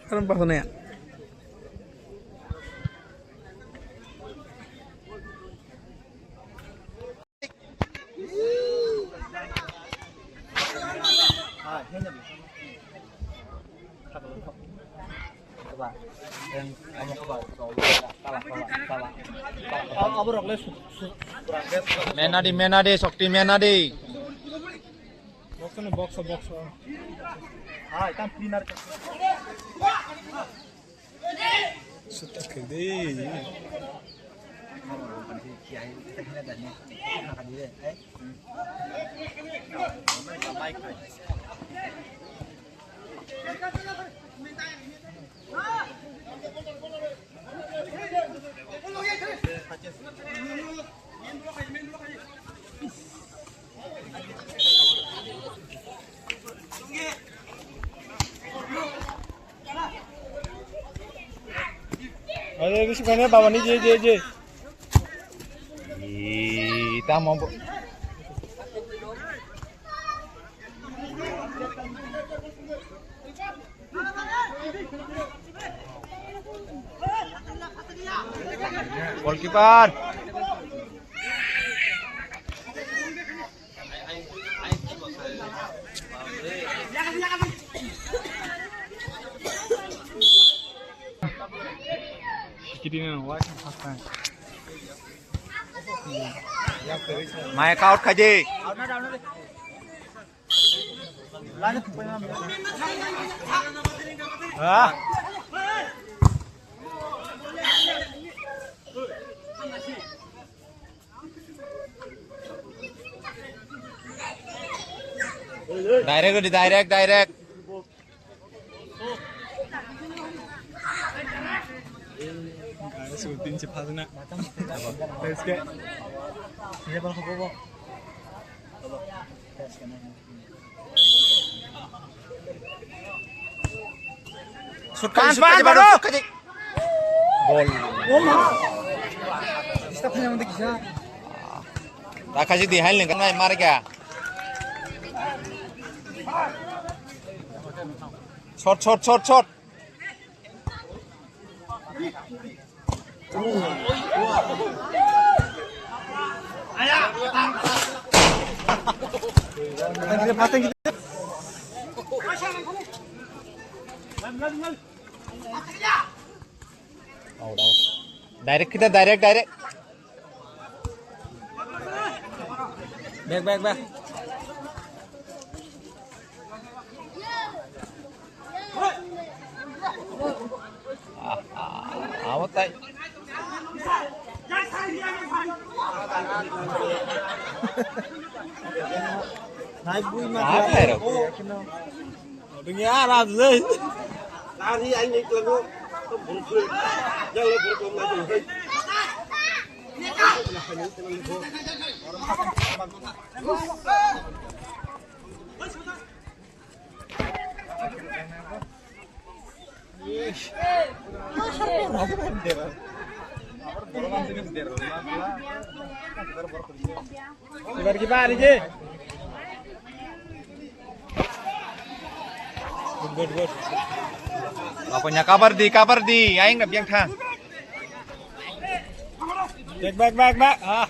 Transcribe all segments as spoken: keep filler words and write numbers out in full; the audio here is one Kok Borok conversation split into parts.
Karon bahone. Menadi, menadi, sokti menadi. Box na, box, box. Hai, tam cleaner. Sutak kedi. Ayo, bisi kene baba ni je, je, je. Ih, tamo bo. Goalkeeper. Mike out khaji. Ha? Direct, direct, direct. Guys, udah tim cepat na. Let's go. Pan, pan, baru. Gol. Takhaji di hail nengkang nai marga. Shot, shot, shot, shot. Out, out. Direct kita, direct, direct. Back, back, back. Ah, ah, ah, tai. Hai, bui ma. Ah, tai ro. Dunia aram le. Tari ai ni kelabu. Bul bul. Yang le bul bul lagi. Ibar ki bari je. Good, good, good. Apa nya kabar di, kabar di. Aing na biang tha. Back, back, back, back. Ah.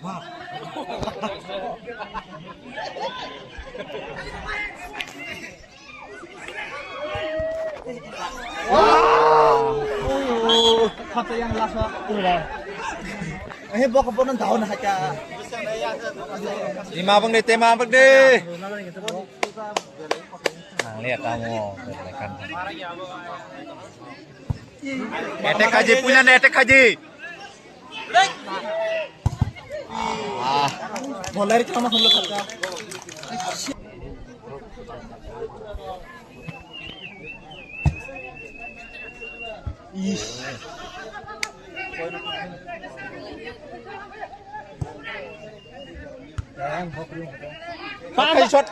Wow. Kata yang lasa. Eh, bok bok nang tahu nah kaca. Ima bang de, tema bang de. Nang lihat kamu. Etek kaji punya nih, etek kaji. Ah, boleh kita masuk dulu kaca. Pakai shot.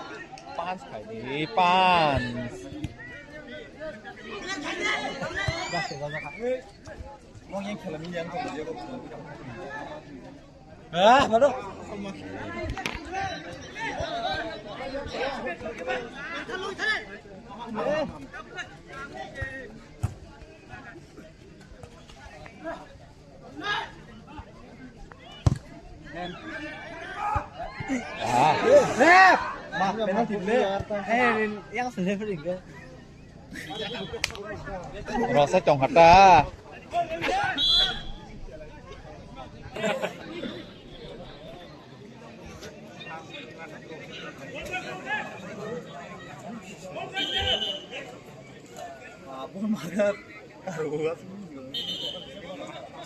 Pans khai di, pans. Ah, baru. Ah. Eh, mah, penalty le. Eh, yang sendiri ke. Rasa cong hata.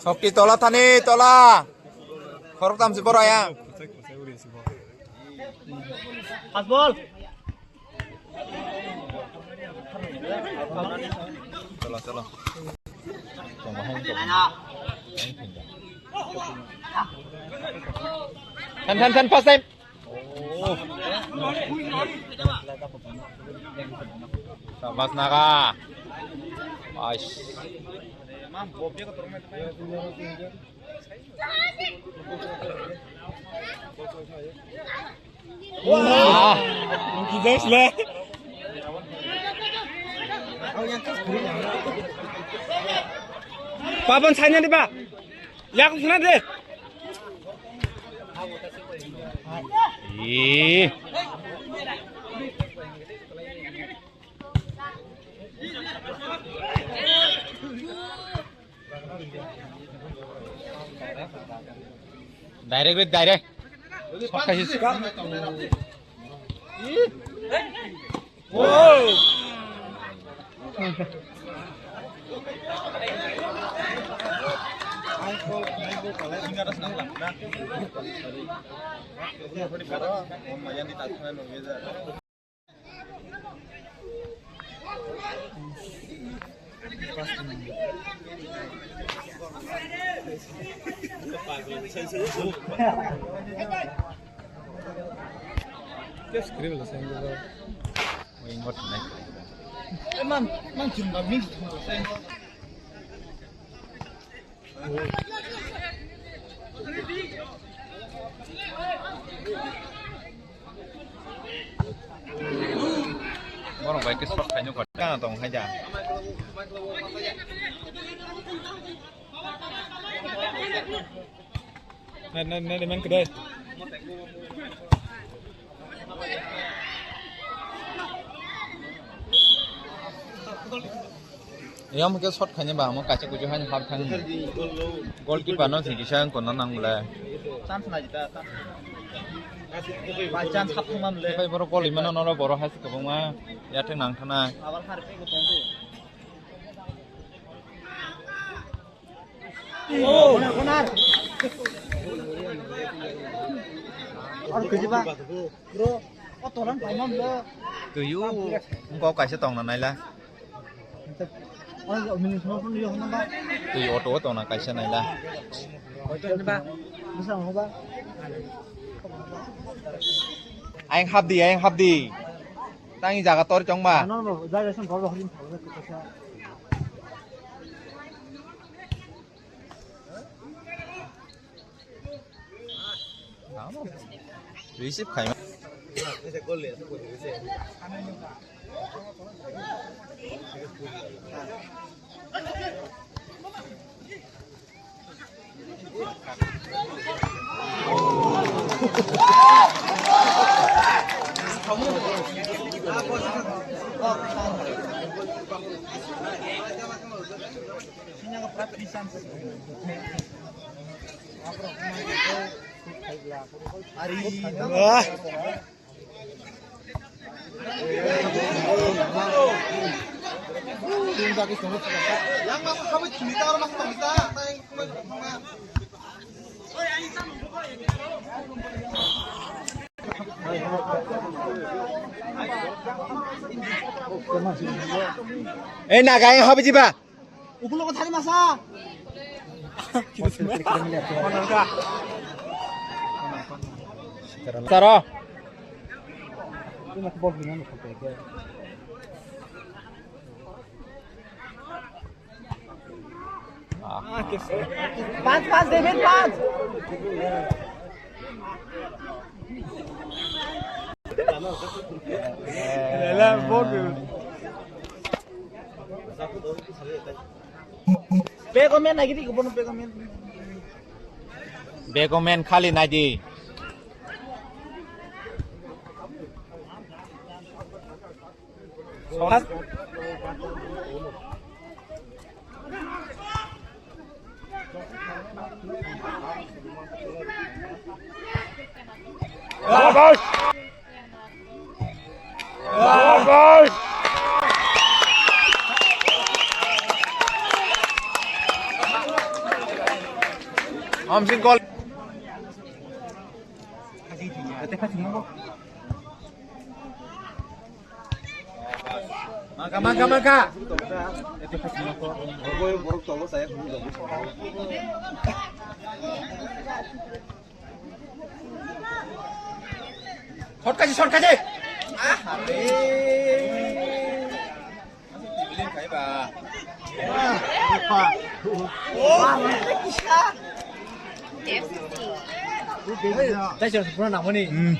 Sokti tola thani tola. Khorok tamsi boro ayang. Fast ball. Chalo, chalo. Tong bahai tong. Than, than, than, first time. Oh. Sabas Naga. Ais. Wah, gidas le. Papan sanya di ba. Yak sina de. Ih. Direct, direct. Pakai sih. Wow. Borok bai khe shot khaino kha tong hai da. Nai, nai, nai, man kedai. Yang mungkin shot khaini ba, mo kacha kuchu haini hap thang. Goalkeeper no thik kisa ang kono nang le. Chance nai jita, chance. By chance hap thang man le. Pai borok goal imano noro borok hai kwbangma yathek nang thana. Abar har pe ko tong. Oh, benar, benar. Or kujiba. Bro, o tolan paimam lo. Tuyu, engkau kaisa tongna naila. Tui auto o tongna kaisa naila. Bisa hoba. Ayang hapdi, ayang hapdi. Tangi jaga tor chongma. Ano no, jaga sing gol hojin thalo kaisa. Receive khai. Ei, naga, ei, hobi jiba. Ukulo ko thani masa. Saro. Panch, panch, David, panch. Bego men lagi di, kubono bego men. Bego men khali nai di. Hamsing gol. Mangka, mangka, mangka. Short kaji, short kaji. Ah, Tei chwng pura nangmani. Hmm.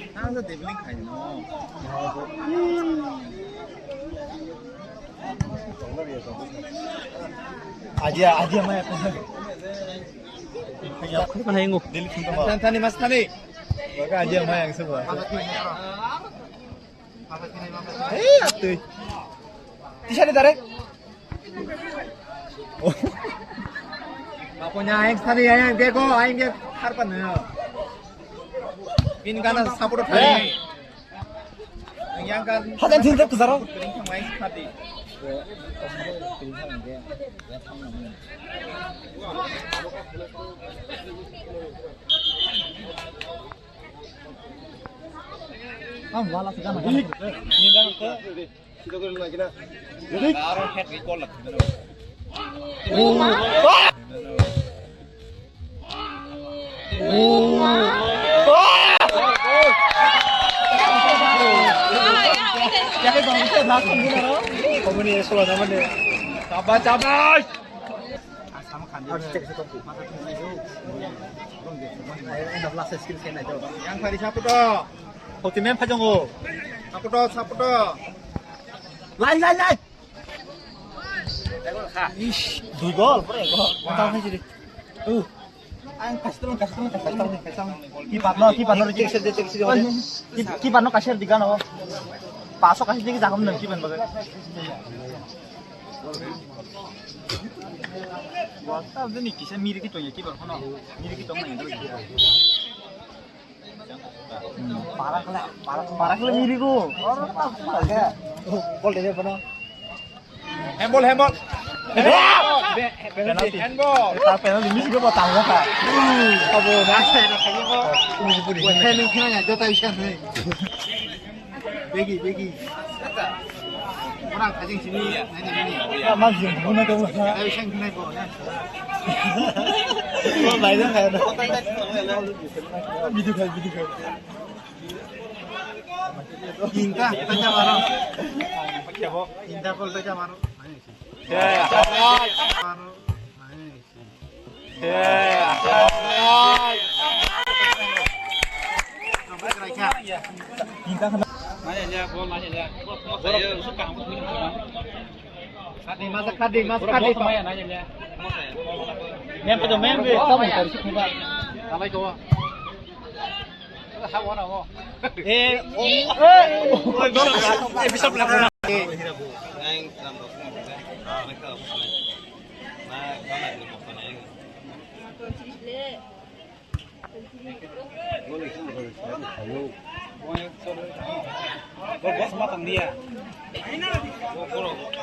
Adia, adia maya. Thani, thani, mas thani. Baga adia maya ang sabo. Hei, atui. Tisani dare. Apo nya ayang sari ayang bego ayang ge harpan na. Pin kana support thani. Yang kan. Hadan thil tak zaro. Mai sari. Ang wala sih kan. Chaba, chaba. Yang tadi siapa tuh? Foto main apa jongo? Siapa tuh? Siapa tuh? Lain, lain, lain. Ish, dui gol, bro, gol. Mantap nih jadi. Uh. Ang kasih teman, kasih teman, kasih teman, kasih teman. Kiper no, kiper no, reject, reject, reject. Kip-, kiper no kasih di gano. Pasok kasih dikit, jangan menang kiper bagai. Wata ini kisah mirip itu ya kiper kono. Mirip itu main itu. Parakle, parak, parakle mirigo. Bol dede bono. Handball, handball. Penalty. Handball. Penalty, misigo bo tangwa kha. Abo na. Misi puri. Wah, handball kena ya, jota isan hai. Begi, begi. Orang kajing sini, nanya ini. Ya, mas, yang guna tuh, mas. Ayo, saya guna, bro, ya. Bro, bayar nggak ada. Video call, video call. Tinta, tinta maro. Tinta call, tinta maro. Ayo, sih. Ya. Maro. Ayo, sih.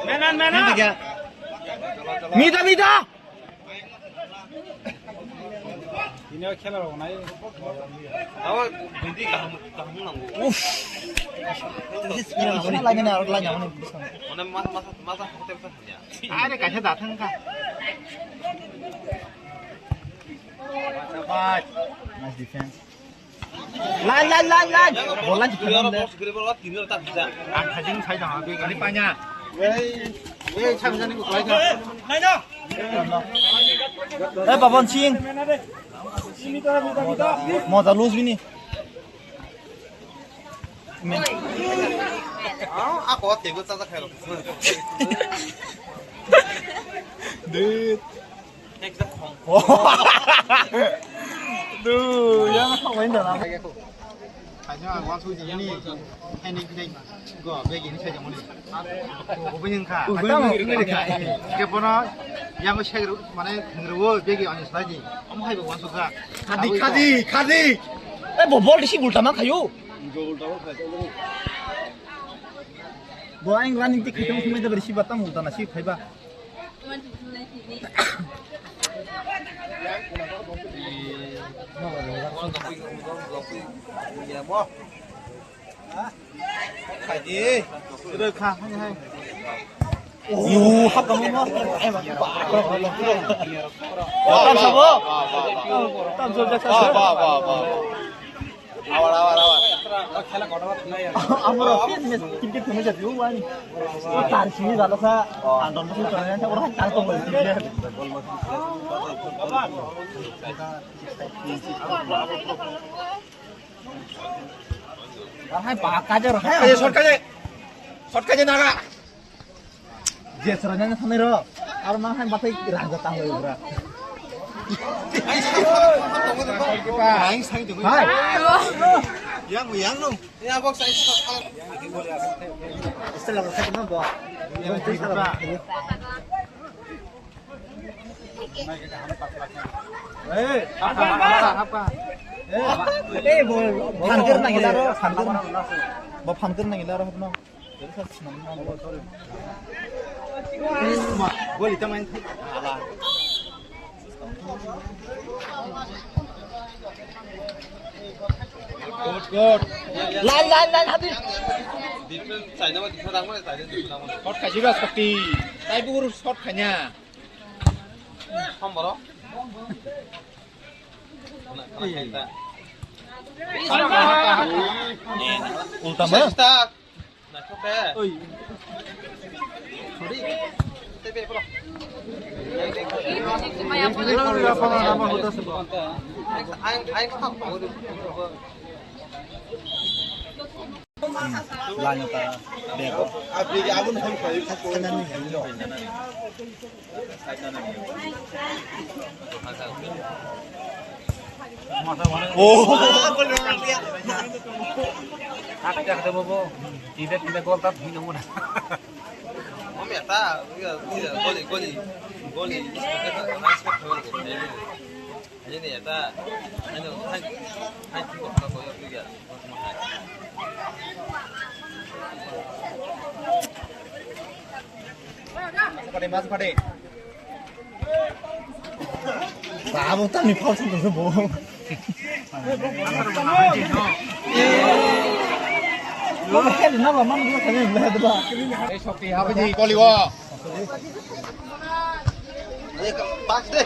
Menan, menan. Mida, mida. Tini o khela rok nai. Abo bidi kaham, kaham nango. Uff. Tadi sini lainnya nih, orang lainnya mana bisa. Mana mas, mas, mas, hotel kan ya. Are kaisa datang ka. Nice defense. Line, line, line, line. Bola jikana. Ang hajing sai jang abi gari panya. Ei, ei, sam jani ko kai ka. Eh, Pawan Singh. Moja lose bini. Ako table sa sa khairo. Dude. Dude, yang apa main dalam? Kanya wan su jini. Heni kini go begi ni sai jamoni. Ubin ka. Ubin ka. Ke bono yang segru mane ngru begi ani sai ji. Am hai wan su ka. Khadi, khadi, khadi. Eh, bo bol si bulta ma khayo. Bo aing running tik khaitong sumai da bari si batang bulta na si khaiba. Yo, hap kamu mah. Tam sabo. Tam sabo. Abar, abar, abar. Amro fitness cricket khunu jadi wani. Tar sini jalo sa. Andon musu tanya orang tak tahu. Bahai pakka je rohai. Ayo short kaje. Short kaje naga. Je seranya na sanai ro. Aro ma hai batai raja tang lo bra. Aing sai tu. Hai. Yang yang no. Ya bok sai. Istilah bok sai no bo. Eh, apa, apa, apa? Eh, bo, phan kir na gila ro, phan kir na. Bo phan kir na gila ro, no. Jadi sa sinam na. Sorry. Ma, goli ta main. Ala. Good, good. Line, line, line, Habib. Defense, side ma defense rang ma, side defense rang ma. Shot khaji ba shot. Tai bugur shot khanya. Ham boro. Ulta ma? Start. Oi. Sorry. Tebe bro. Ang, ang, ang. Lanyata bego. Abri abun hon khayu. Oh. Hak jak de bobo. Tidak tidak gol tak hino muna. Om ya ta, goli goli goli. Ini ya ta. Ayo, hai, hai, hai. Pade, mas pade. Babu tani phau sung sung bo. Bo khe na ba man bo khe na ba. Ei shokti habaji koli wo. Ei, pass de.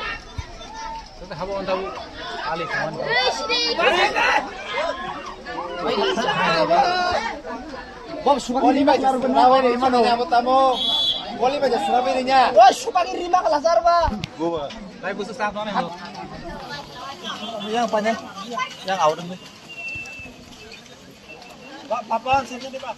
Habo anda ali kawan. Bom suka ni bai jar bena. Rawai ni mano abo tamo. Boli bai jar surabai ni nya. Oi, suka ni rima kala jar ba. Goba. Bai busu sa tone. Yang panya. Yang awdeng. Ba, papa, sini di ba.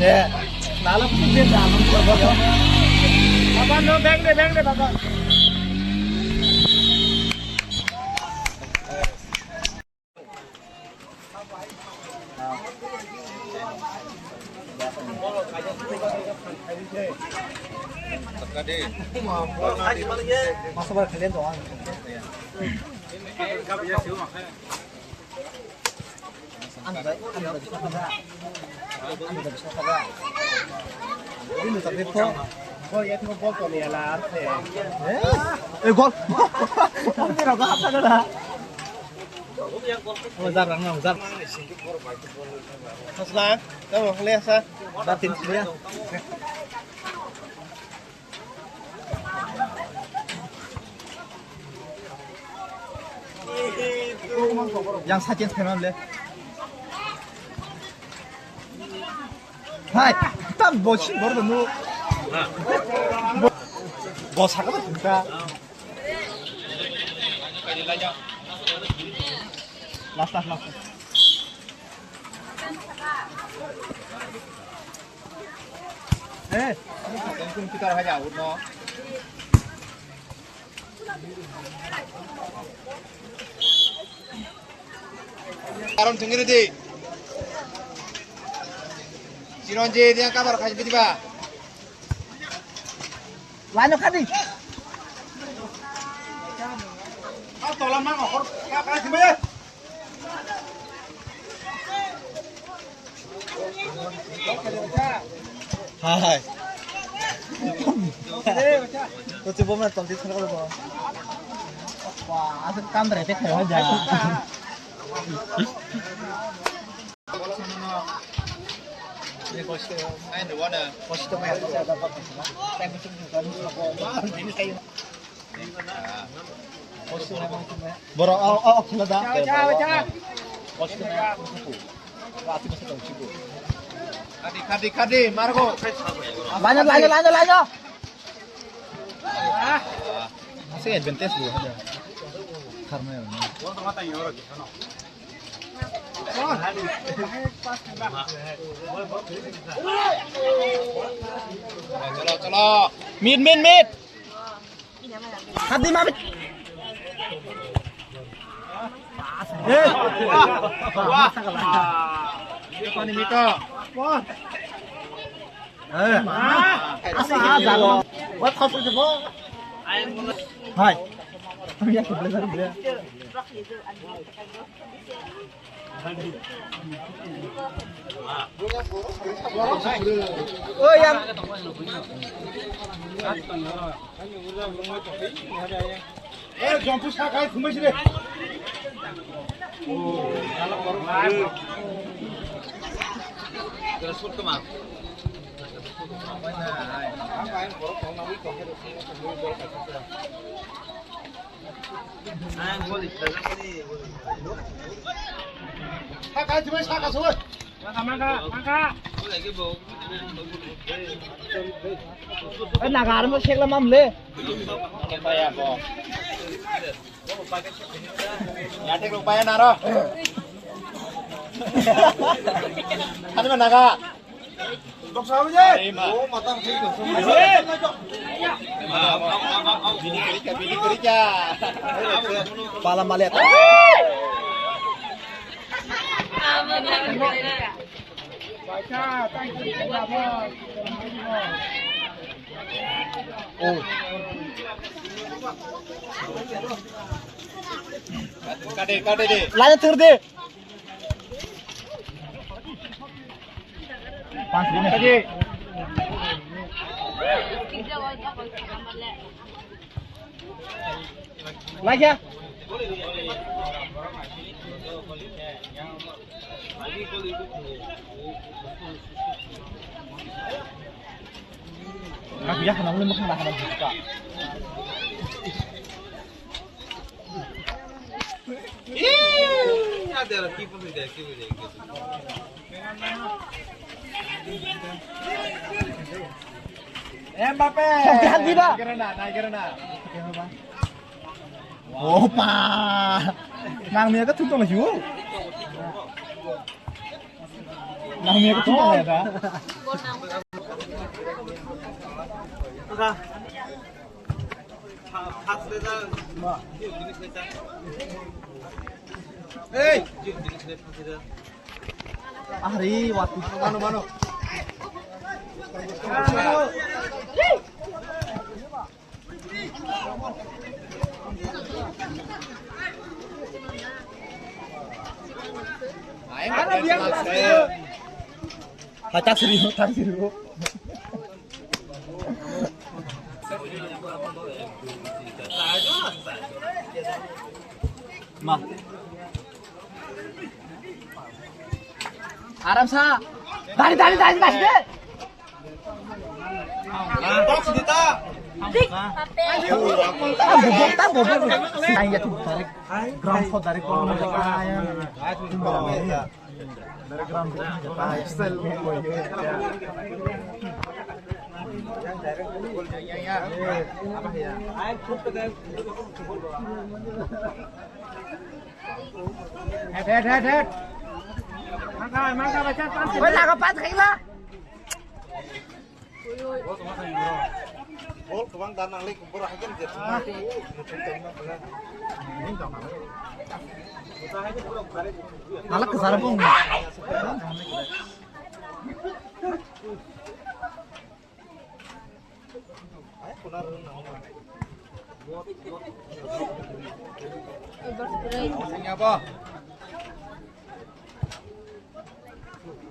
Eh, nalo pun dia dalam. Baba, no, bang de, bang de, baba. Masa bar kalian doang. Ano ba, ano ba, bisa ka ba? Ano ba, bisa ka ba? Ini tak betul. Gol ya, cuma gol kau ni alar. Eh, eh, gol. Kamu tidak apa-apa dah. Oh, jarang, jarang. Hasla, kamu lihat sa. Datin ya. Yang sakit kenal le. Hai, tam bosi bor dulu. Bos hakam tuh. Last, last, last. Eh, kita raja, no. Karon thwngwi rwdi. Chironjit yang kabar khai bidi ba. Lano khadi. Ah, tola mang hor ka ka thimbe. Hai. Kau coba mana tol di sana kalau. Wah, asal kan berarti kayak aja. Boro, oh, oh, khela da. Khadi, khadi, khadi, margo. Lanyo, lanyo, lanyo, lanyo. Asa advantage dulu aja. Karena ya. Chalo, chalo. Mid, mid, mid. Hadi mabit. Eh. Wah. Wah. Ini mito. Wah. Hai. Ang iya, kibla sa kibla. Oh, yang. Eh, jompu sa kai thumbai sile. Sa kai thumbai sa ka soi. Naga armo sekla mamle. Yatek rupaya naro. Ano ba naga? Bini kerja, bini kerja. Pala malet. Oh. Kade, kade de. Lana tur de. Pas din. Kade. Lagi ya. Aku ya kenapa lu makan makanan buka? Ih, ada lagi pun tidak sih. Mbappe. Sampai hati dah. Naik kena, naik kena. Opa. Nang ni ada tuntun lagi. Nang ni ada tuntun lagi dah. Hey. Ahri, waktu. Mano, mano. Hai, tak siri, tak siri. Ma. Aram sa. Dari, dari, dari, dari. Box dita. Dik, pape. Tahan bubuk, tahan bubuk. Ay, ya, tuh, tarik. Ground floor, tarik. Head, head, head, head. Mangka, mangka, bacha, pansi. Wala ka pat khaila. Bol kwbang da nang le, kubur haikhe je. Nalak kwcharo bung.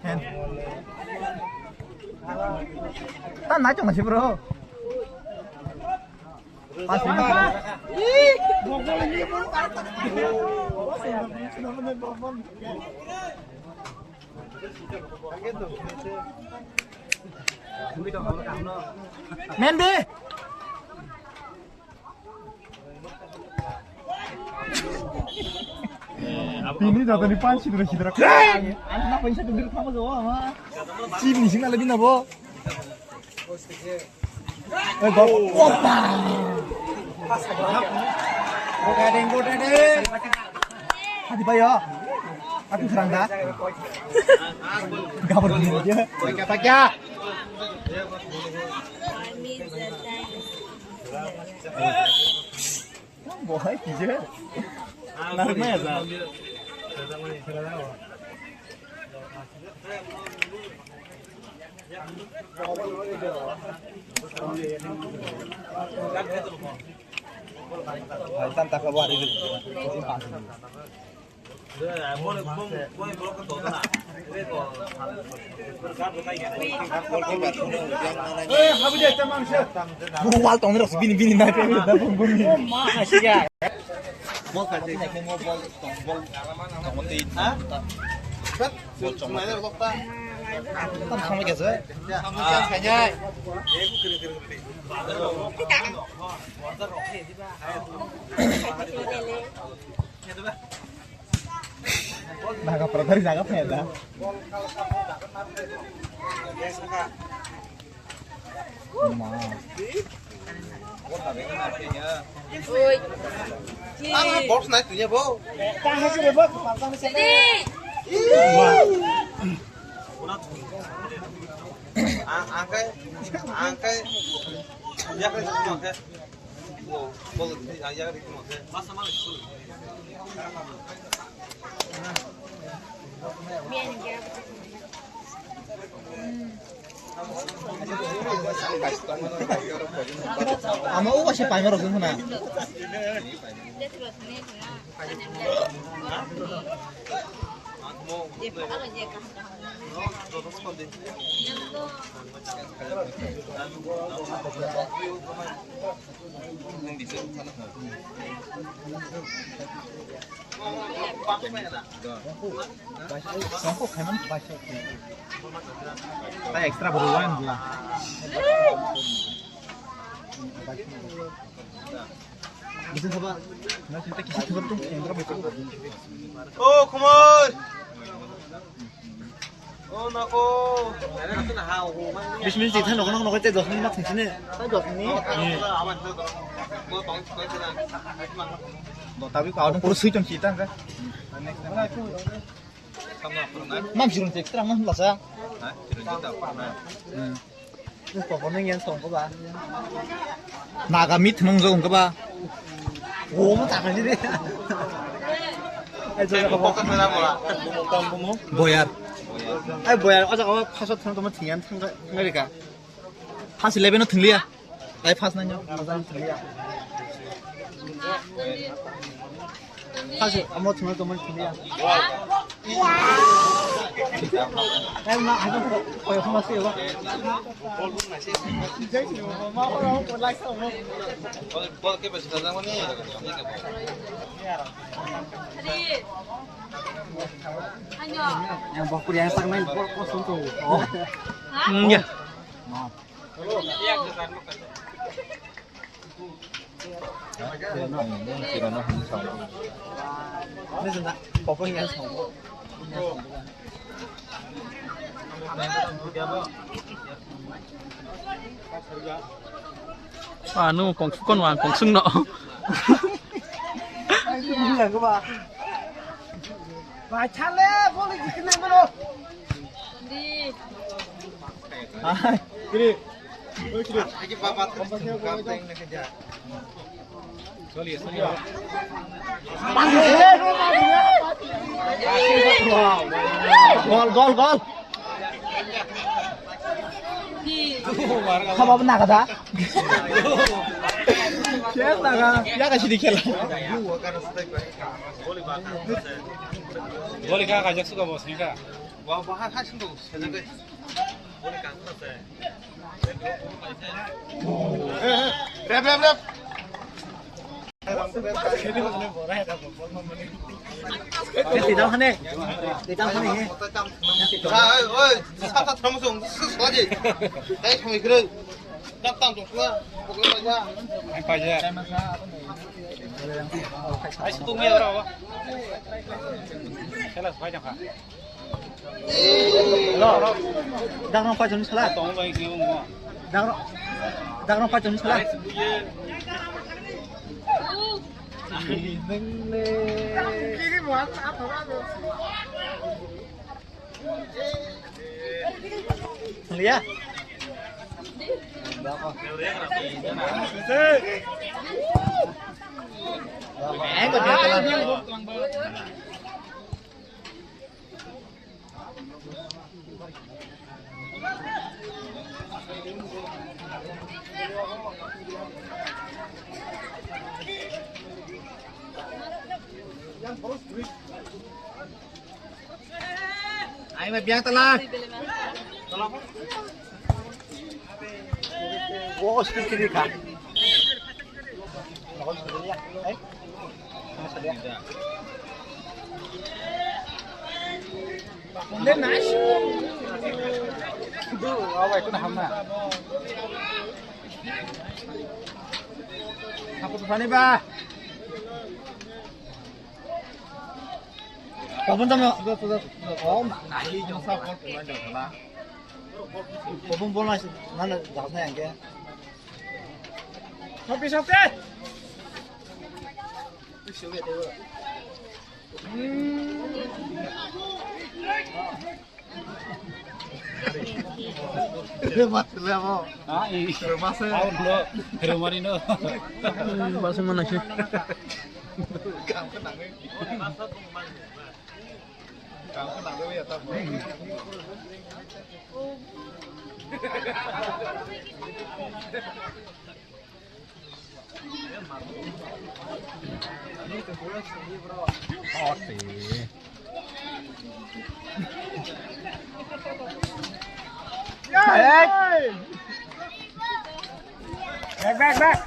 Hen. Ta nai tong si bro. Pas ini. Mendi. Bini jatoni pan sidra sidra. Ani na paisa duduk thangma jawa ama. Chibini sing nalai bina bo. Oi, gol. Opa! Go dadeng, go dadeng. Hadi bayo. Aku serang dah. Gabur gini aja. Pakai, pakai. Bohai kije. Narmaya sa. Hai, tan tak kau hari ni. Buru wal tong rok bini bini nai pe da bung bung ni. Bol ka je mo bol tong bol tong mo tei ha. Bol tong mo tei. Tam sama ke se. Sama ke se. Naga pradari jaga phai da. Ma. Oi. Ang box nai tuya bo. Ang, ang kai, ang kai, ya kai semua kai. Ama uwa se paima rok wngkha na. Tei extra bo rwui ang bwla. Bisa saba, na kita kisi khabar tu, yang berapa itu? Oh, come on. Oh, nako. Bis minit sih, nokno nokno tei dos minit mak sini. Tei dos minit. Bo tong, tong, tong. Bo tabi kau pura sui tong kita kan. Mam sirun cek terang lah sa. Hah? Sirun cek tak pernah. Hmm. Terus pokoknya yang song ke ba. Naga mit nung jong ke ba. Oh, tak aja deh. Eh, coba kau fokus mana bola? Boyar. Eh, boyar. Aja kau pasal thang teman tian thang ke Amerika. Pas eleven no thang liya. Ai, first nine, first amo thwngna tongmani thwngya. Yang bokor yang saknai bol kosong tu. Hmm, ya. Anu kongsuk kon wang kongsuk no. Bai chale boli jikne mano. Di. Hai. Kiri. Oi kiri. Lagi babat. Gol, gol, gol. Khabab naga da. Khel naga. Ya ka sidi khela. Goli ka ka jaksu ka bos ni ka. Wa bahar ha sing to. Rep, rep, rep. Titang hane. Titang hane he. Oi, oi, sata thamu sung, swaji. Ai, thamu kru. Tam, tam, tam, swa. Pokok aja. Ai, paja. Ai, situ me ora. Sela, swai jang kha. Hello. Dagrang paijani sala. Dagrang, dagrang paijani sala. Liya. Ai ma biang tala. Wo speed kiri kha. Apa tuh sana, Bah? Babun tamo. Oh, nahi jong sa bol pula jong pula. Babun bol nai nana jang sa yang ke. Sopi, sopi. Hmm. Mas le mo. Ah, i. Mas le. Au no. Pero mari no. Mas mana sih? Kam kenang. Kam kenang ya ta. Back, back, back.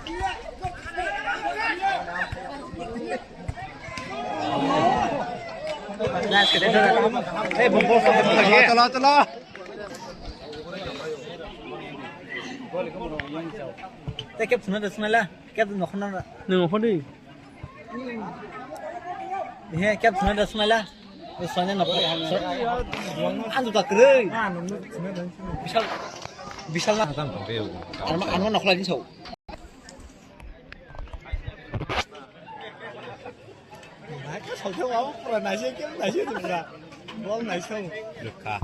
Chalo, chalo, chalo. Tei kep thuna da smaila, kep nokhorna da. Nwng ophodi. He, kep thuna da smaila. Soine nokhor. Andu ta kwrwi. Bisal, bisal na. Ano, ano nokhla din sau. Naikha salthok abo pura naisai khe naisai pura. Bol naisai. Rwkha.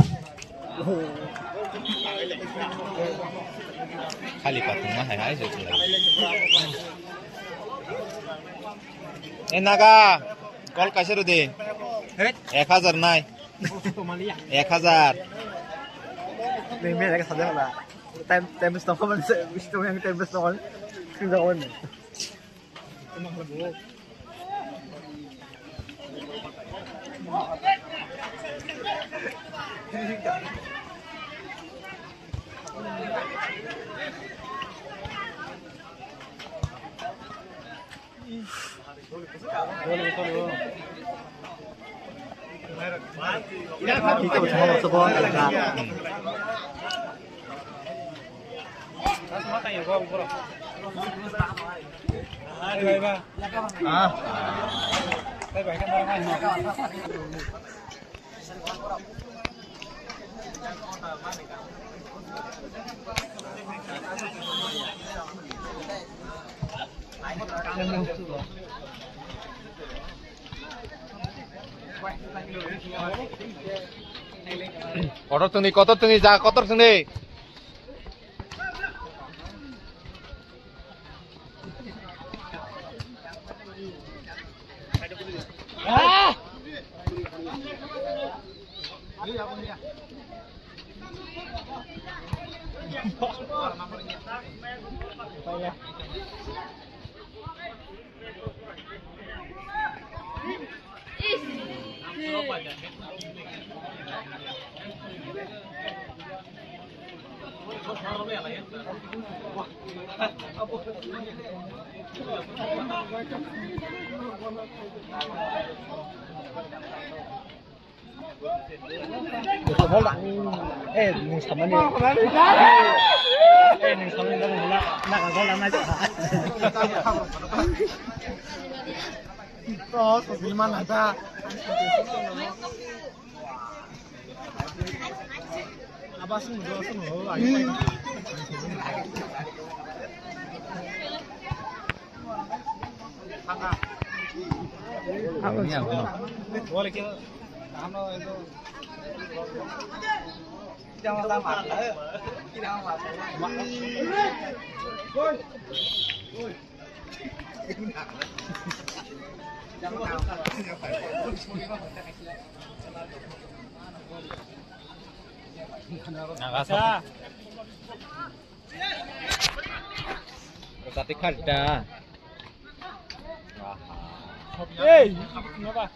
Khali patung ma hai hai jotulai. E naga, kol kaisa rwdi. Hey. Ek hajar nai. Ek hajar. Neng me ek hajar na. Time, time stop man se, stop yang time stop man. Sing jawab ni. Emang lebur. Kotor tongdi, kotor tongdi, ja kotor tongdi. Eh, nung samani. Eh, nung samani, nung na, na, na, na, na. Oh, so, di mana ada? Apa sih, nggak sih, nggak, ayo. Apa sih? Boleh kita, ano, itu. Nagasok. Tati khadda. Hey, naba.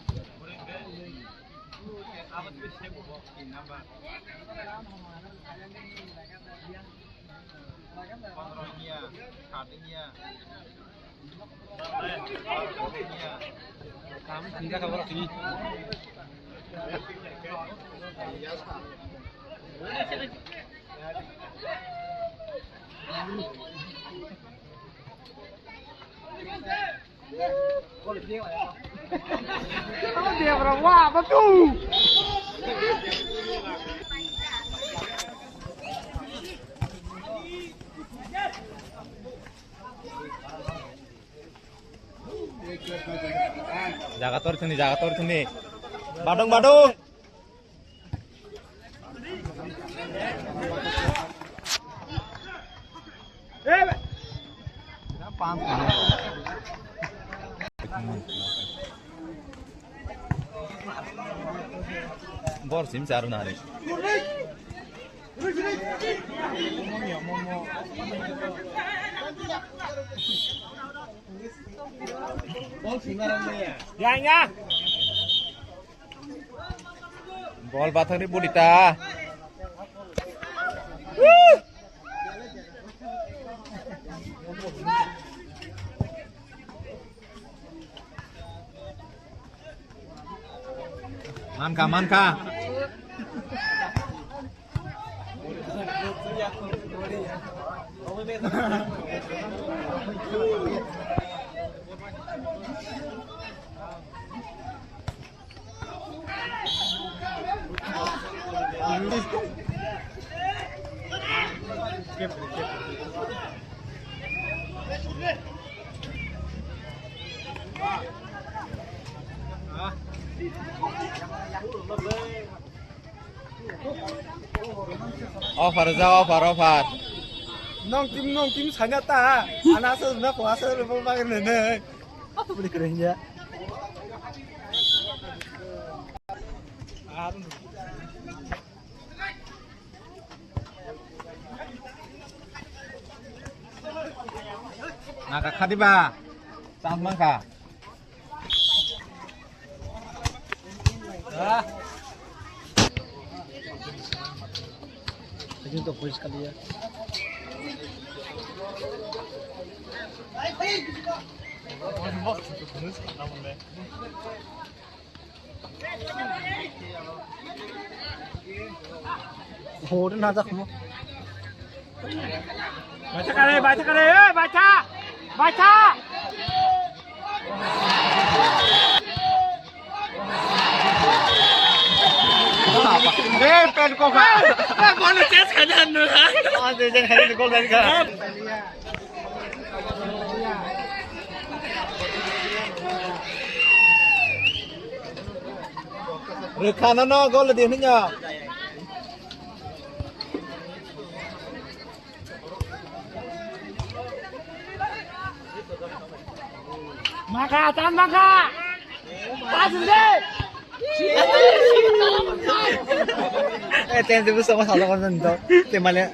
Jaga tor sini, jaga tor sini. Badung, badung. Bor sim char nari. Ya, ya. Bol bathang ni budi ta. Mankha, mankha. Offer ja, offer, offer. Nong tim, nong tim sana ta. Ana asal na ko asal bol bagir ne ne. Apa beri keren ya? Naka khadi ba. Chance mankha. Ah. Ini to police kali ya. Hore na jak mo. Bacha kare, bacha kare, eh, bacha! Bacha! Eh, pen ko ka. Eh, bolu chase kha jan nu. Ah, de jan hari gol dari ka. Rwkha no no gol di hwnwi no. Maka, tan maka. Pas de. Eh, ten ribu sama salah kan nonton. Te male.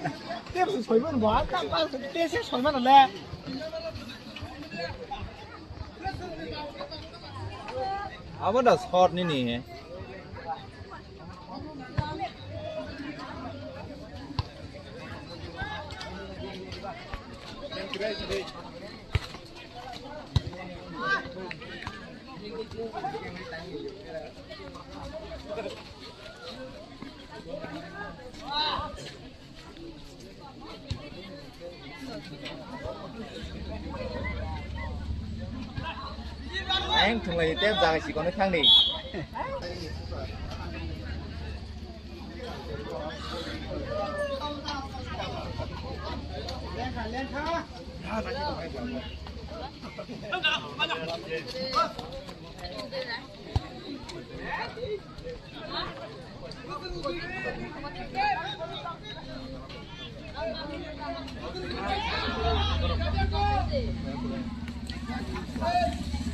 Te soiman buat, pas te se soiman le. Abo da short nini he. Ayang thunglai tep jaga si kono thangni.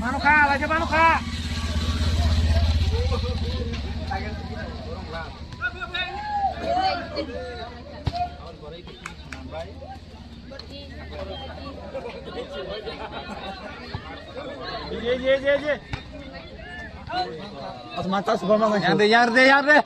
Mano kha, laisa mano kha. Asma tas bama. Yang de, yang de, yang de.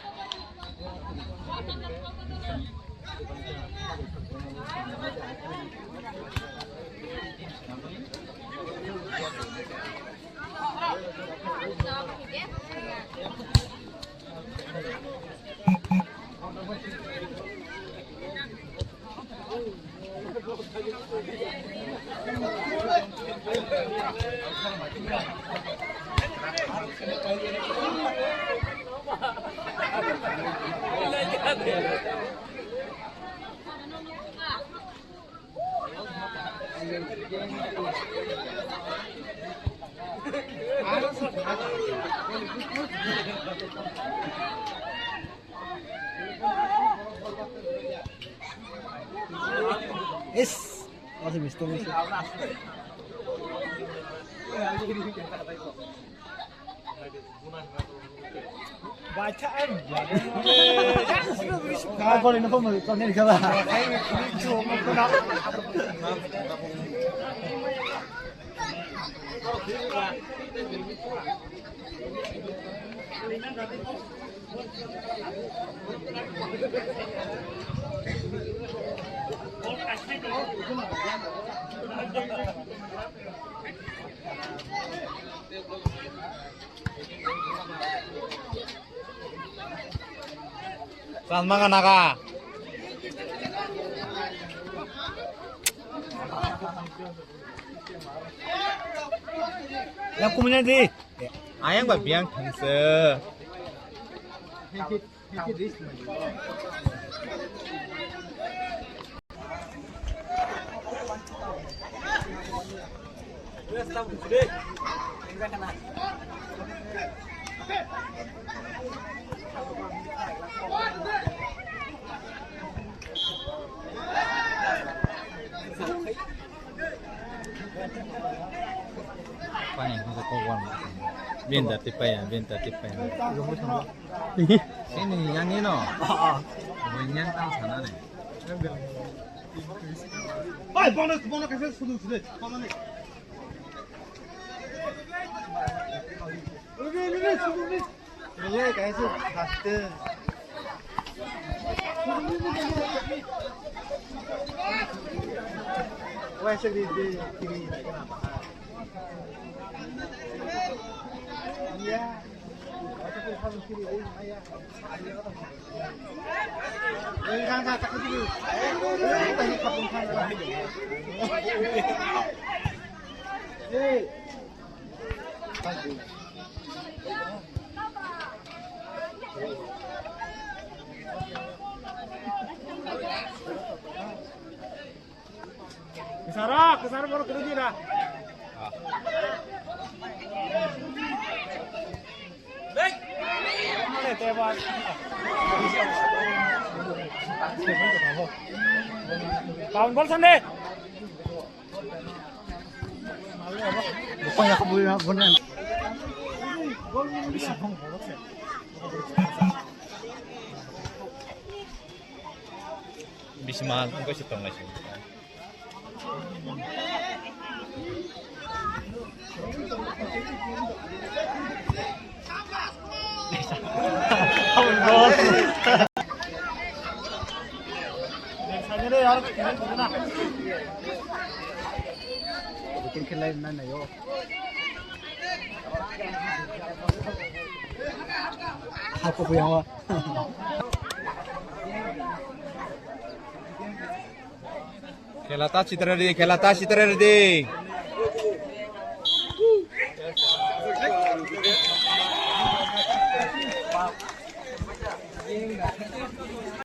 Is, masih mistung sih. Chasma gana ka. Yang kumina di. Ayang ba biang thangse. Paya, hingke kok wan. Bini dati paya, bini dati paya. Sini yang ino. Bo yang tang sana ni. Bai, bonus, bonus kaisa sudu sudu. Pamani. Oke, oke, sudu sudu. Oke, kaisa sudu. Kesara, kesara baru kerja dah. Mana tebas. Kawan bol sana. Bukan ya, aku boleh, aku boleh. Bisma, engkau sih tong nasi. Bikin kelai na na yo. Aku punya wa. Khela ta chitra ready, khela ta chitra ready.